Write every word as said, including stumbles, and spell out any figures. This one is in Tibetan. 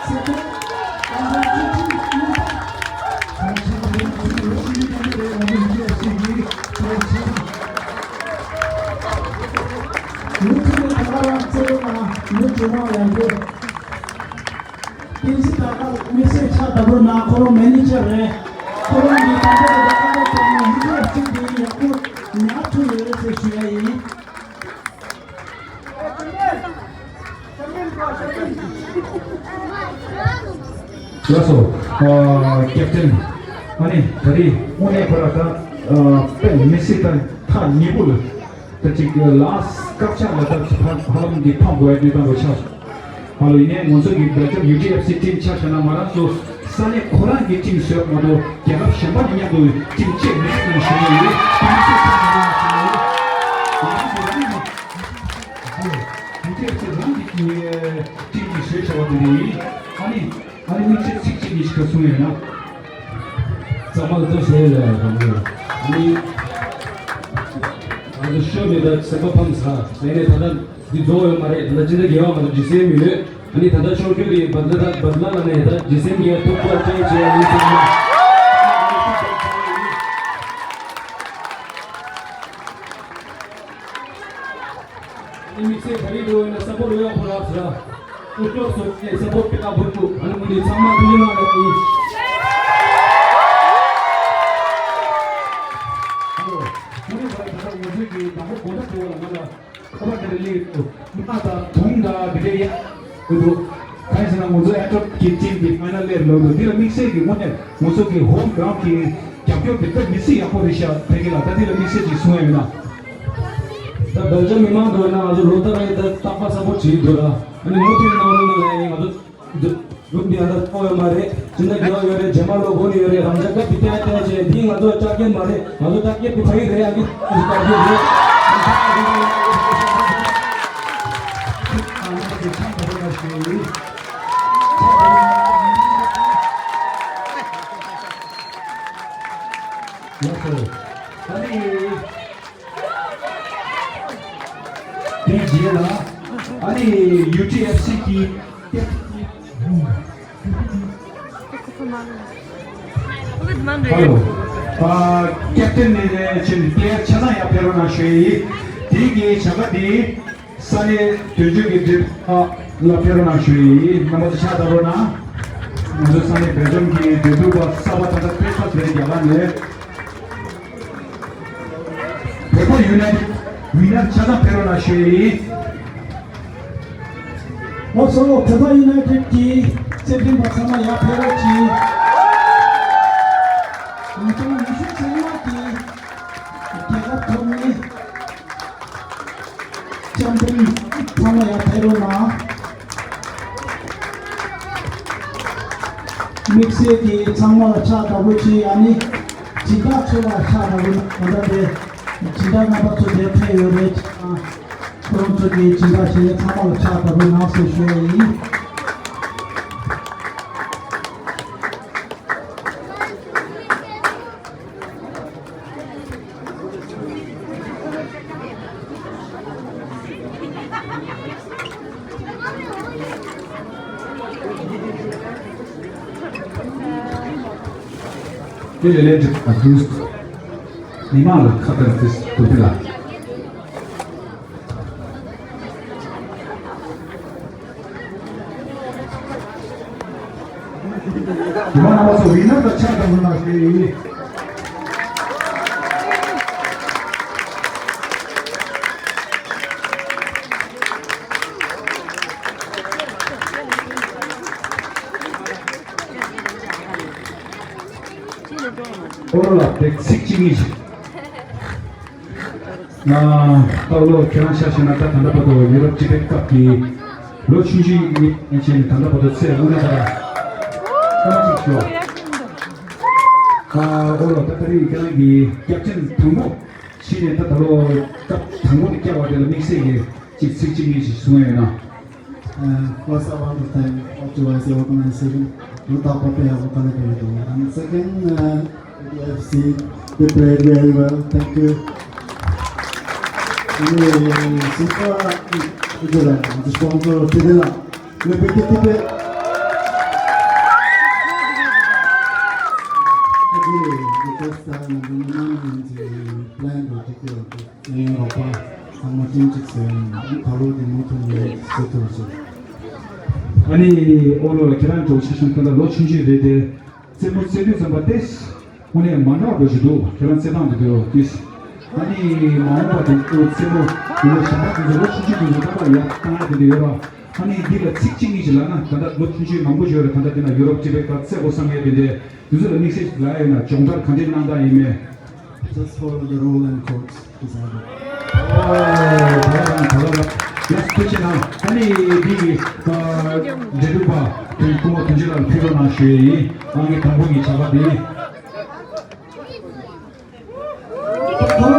ཏིན་ཙི་ད་ལྟ་དམིགས་བསལ་ཕྱག་བདའ་བོ་ན་ཁོ་རང་མེ་ནེ་ཇར་རེད། ཁོ་རང་གི་ད་ལྟ་ད་ལྟ་ད་ལྟ་ཡུ་ཊི་ཨེཕ་སི་དེ་ཡག་པོ་ཉར་ཐུབ་ཡོད་རེད་ཟེར་ཞུ་ཡ་ཡིན། ལགས་སོ། ཨ། ཀེབ་ཏན། ཨ་ནི་ད་རེས་དངོས་གནས་ཁོ་ར་ད་ཨ་དཔེ་མི་སྲིད་ད་ཐག་ཉེ་པོ་ལ། ད་ཅིག་ལཱསི་སྐར་ཆ་ལ་ད་ཧ་ཧ་ལམ་གྱི་ཕམ་དགོས་ཡ་དུས་དང་པོ་ཆགས་སོང་། ཧ་ལོ། ཡིན་ནའི་ང་ཚོ་གི་སྦེལ་ཇམ་ཡུ་ཊི་ཨེཕ་སི་ཊིམ་ཆ་བཞག་ན་མ་རང་ཚོ་ས་གནས་ཁོ་རང་གི་ཊིམ་བཟོས་མ་གཏོགས་རྒྱལ་ཁབ་གཞན་པ་ནས་མཉམ་དུ་ཊིམ་བཅས་མེད་ཟེར་ཞུ་ཡ་ཡོད། ཊིམ་བཅས་ཆ་བཞག་ན་ཞུ་ཡ་ཡོད། ང་ཚོ་རང་གི་ཧ་ལོ། ཡུ་ཊི་ཨེཕ་སི་རང་གི་ཊིམ་བཟོས་བྱ་བ་དེ་རེད། ཨ་ནི། ཨ་ནི་དམིགས་བསལ་ཚིག་གཅིག་གཉིས་ཤིག་གསུང་ཡོད་ན། གཙང་མ་ལ་ལྟོས་ཟེར་ལ་དང་པོ། ཨ་ནི། ང་ཚོ་ཤོ་མེད་ད་སེམས་པ་ཕམ་ཚ། དེ་ནས་ད་ལྟ་འདི་རྫོགས་ཡོད་མ་རེད། ད་ལྟ་ཅི་འདྲ་དགེ་བ་ང་ཚོ་ཇི་སེམས་ཡོད། ཨ་ནི་ད་ལྟ་ཤོར་རྒྱུ་དེ་བདེ་ལ་ད་བདེ་ལ་ལ་ནས་ད་ཇི་སེམས་ཀྱི་ཐུགས་ཁུར་བསྐྱེད་བྱས་ཡིན་ཟེར་ན། དམིགས་བསལ་ག་རེ་འགྲོ་ཡིན་ན་ས་པོར་ཡོད་ཁོ་ར་ཟེར། སྐུ་ཞབས་སུ་ས་པོར་སྤེལ་བ་འབུལ་ཐུབ། ཨ་ནི་མི་འདི་ཚང་མ་ཐུགས་རྗེ་གནང་རོགས་གྱིས། ཧ་ལོ། ཐུགས་རྗེ་གནང་རོགས། ད་ལྟ་ང་ཚོའི་གི་དང་པོ་དགོང་དག་དེ་བ་ལ་ང་ལ་ཁོ་པ་དེ་ལ་སླེབས་འདུག་མ་དང་དུང་དང་དེ་འདྲའི་ཡ་འདུག་གང་ཡིན་ཟེར་ན་ང་ཚོ་ཨེ་ཊོབ་ཀྱི་ཊིམ་གྱི་ཕའི་ནལ་སླེབས་ལོ་འདུག་འདི་ལ་དམིགས་བསལ་གྱི་དངོས་གནས་ང་ཚོ་གི་ཧོམ་གྷ་རའུན་ཌ་གི་རྒྱབ་སྐྱོར་དེ་ལྟར་མི་སྲིད་ཡག་པོ་རེད་ཤག་དེ་གི་ལ་ད་འདི་ལ་དམིགས་བསལ་ཅིག་གསུང་ཡ་ཡོད་ན། ད་སྦེལ་ཇམ་མི་མང་འདུག་ན་ང་ཚོ་ལོ་ལྟར་རེ་ད་རྟག་པར་ས་པོར་བྱེད་ཀྱི་འདུག་ར། ཨ་ནི་མུ་མཐུད་གནང་རོགས་གནང་ལབ་ཡ་ཡིན། ང་ཚོ་རུམ་འདི་ཨ་ད་ཐོག་ཡོད་མ་རེད། ཅི་འདྲ་རྒྱག་ཡོད་རེད། རྗེས་མ་ལོ་དགོས་ནི་ཡོད་རེད། རང་ཅག་སྐབས་དེ་བལྟས་བལྟས་བྱས་འདི་ང་ཚོ་ལྕགས་རྒྱན་མ་རེད། ང་ཚོ་ལྕགས་རྒྱན་དེ་ཕ་ཡི་རེད། ཨ་ནི་ལྕགས་རྒྱན་རེད། ལགས་སོ། ཨ་ནི། དེའི་རྗེས་ལ་ཨ་ནི་ཡུ་ཊི་ཨེཕ་སི་གི་ཧ་ལོ། ཨ། ཀེབ་ཏན་ནས་ཕྱིན་ཏེ་ཆ་ཚང་ཡར་ཕེབས་རོགས་གནང་ཞུ་ཡི། དེའི་གི་བྱ་དགའ་དེ་ས་གནས་དོན་གཅོད་ཀྱི་འབྲེལ་ལ་ཕེབས་རོགས་གནང་ཞུ་ཡི། རྣམ་པ་ཚོ་ཕྱག་བརྡབ་རོགས་གནང་། ང་ཚོ་ས་གནས་སྦེལ་ཇམ་གྱི་འབྲེལ་གཏུག་པ་གསར་པ་ད་ལྟ་དཔེ་ཁ་བརྡ་རྒྱ་གར་ནས། བོད་པ་ཡུ་ནའི་ཊེཌ་ཝི་ནར་ཆ་ཚང་ཕེབས་རོགས་གནང་ཞུ་ཡི། ཨོ་སོ། བོད་པ་ཡུ་ནའི་ཊེཌ་ཀྱི་རྩེད་འགྲན་པ་ཚང་མ་ཡར་ཕེབས་རོགས་གྱིས། ཉིས་སྟོང་ཉི་ཤུ་རྩ་ལྔ་གི་རྒྱལ་ཁབ་ཐོབ་ནི། ལྕམ་དྲལ་ཚང་མ་ཡར་ཕེབས་རོགས་གནང་། དམིགས་བསལ་གྱིས་ཚང་མ་ལ་ཕྱག་བདེ་པོ་བྱེད། ཨ་ནི་སྦྱིན་བདག་ཚོ་ལ་ཕྱག་བདེ་པོ་གནང་། ད་ལྟ་དེ་སྦྱིན་བདག་རྣམ་པ་ཚོ་དེར་ཕེབས་ཡོད་རེད། ཁོ་རང་ཚོ་གི་སྦྱིན་བདག་བྱེད་མཁན་ཚང་མ་ལ་ཕྱག་བདེ་པོ་གནང་ཟེར་ཞུ་ཡ་ཡིན། དེ་ལས་ལས་འགྲིག་དུས་མི་མང་ལ་ཁ་བརྡ་དེ་དུ་དེ་ལ། རྒྱུ་མ་རྣམ་པ་ཚོ་ཝི་ནར་དང་ཕྱག་དང་ལུང་ལ་ཞེས་ཡིན། ཨོ་ལ་བེག་ཚིག་གཅིག་གཉིས་ཤིག་ང་། པའོ་ལོ་ཁྱེད་རང་ཤ་ཤེ་ན་ད་ད་ལྟ་བར་དུ་ཡུ་རོབ་ཅི་པེད་ཀབ་ཀྱི་ལོ་ཆུང་ཆུང་ཡིན་ཕྱིན་ད་ལྟ་བར་དུ་ཚེ་དངོས་གནས་ད་ཐང་ཅིག་ཤོག་ཨ་ཨོ་ལོ། ད་ད་རེས་ཁྱེད་རང་གི་རྒྱབ་ཆེན་དང་པོ་ཕྱིན་ནས་ད་ད་ལོ་སྐབས་དང་པོ་དེ་བསྐྱལ་བ་དེ་ལ་དམིགས་བསལ་གྱི་ཅིག་ཚིག་གཅིག་གཉིས་ཤིག་གསུང་ཡ་ཡོད་ན། Uh, first, I want to thank Optivice organization, Ruta Pape Abu Kale Pedo, and second, uh, A D F C, they played very well. Thank you. Super, the sponsor, Fidela, the big ticket. ས་ང་ཚོ་མི་མང་ཡིན་གྱི་པི་ལན་འགྲོ་གཅིག་ཡོད་འདུག་ཨེ་རོགས་པ་ཚང་མ་ཐེངས་གཅིག་བཟོས་ཡིན། ད་ལོ་དེ་མུ་མཐུད་ནས་བཟོ་ཐུབ་ཅིག་ཨ་ནི་ཨོ་ལོ་ལ་ཁྱེད་རང་འགྲོ་ཆ་བཞིན་ད་ལྟ་ལོ་ཆུང་ཆུང་རེད་དེ། རྩེད་མོ་རྩེ་དུས་ཙམ་པ་དེ། དངོས་གནས་མ་འདྲ་བ་འདྲ་ཞིག་འདུག་ཁྱེད་རང་རྩེད་སྟངས་དེ་འདྲ་ཡོད་དུས། ཨ་ནི་མ་འོངས་པ་དེ་ཚོ་རྩེད་མོ་འདི་ལ་གཞན་པ་དེ་ཚོ་ལོ་ཆུང་ཆུང་དེ་ཚོ་ད་ལྟ་ཡར་བཏང་ཡ་དེ་འདྲ་ཡོད་པ། ཨ་ནི་འདི་ལ་ཚིག་གཅིག་གཉིས་ཤིག་ལབ་ན། ད་ལྟ་ལོ་ཆུང་ཆུང་མང་པོ་ཞིག་ཡོད་རེད། ད་ལྟ་འདི་ན་ཡུ་རོབ་ཅི་བེ་ག་རྩེད་དགོས་བསམ་ཡས་དེ་འདྲས། དེ་ཚོ་ལ་དམིགས་བསལ་ཞིག་ལབ་ཡ་ཡོད་ན་སྦྱོང་བརྡར་ག་འདྲས་གནང་སྟངས་ཡིན་མེད། Just follow the rule and courts decided. ཨོ། ད་ལ་ད་ལ་ལ་ཡ་ཐུགས་རྗེ་གནང་། ཨ་ནི་འདི་གི་འབྲེལ་གཏུག་པ་དེ་སྐུ་ངོ་དོན་གཅོད་ལགས་ཕེབས་རོགས་གནང་ཞུ་ཡས་ཡིན། ཨ་ནི་དང་པོ་ངའི་བྱ་དགའ་དེ། ཁོང་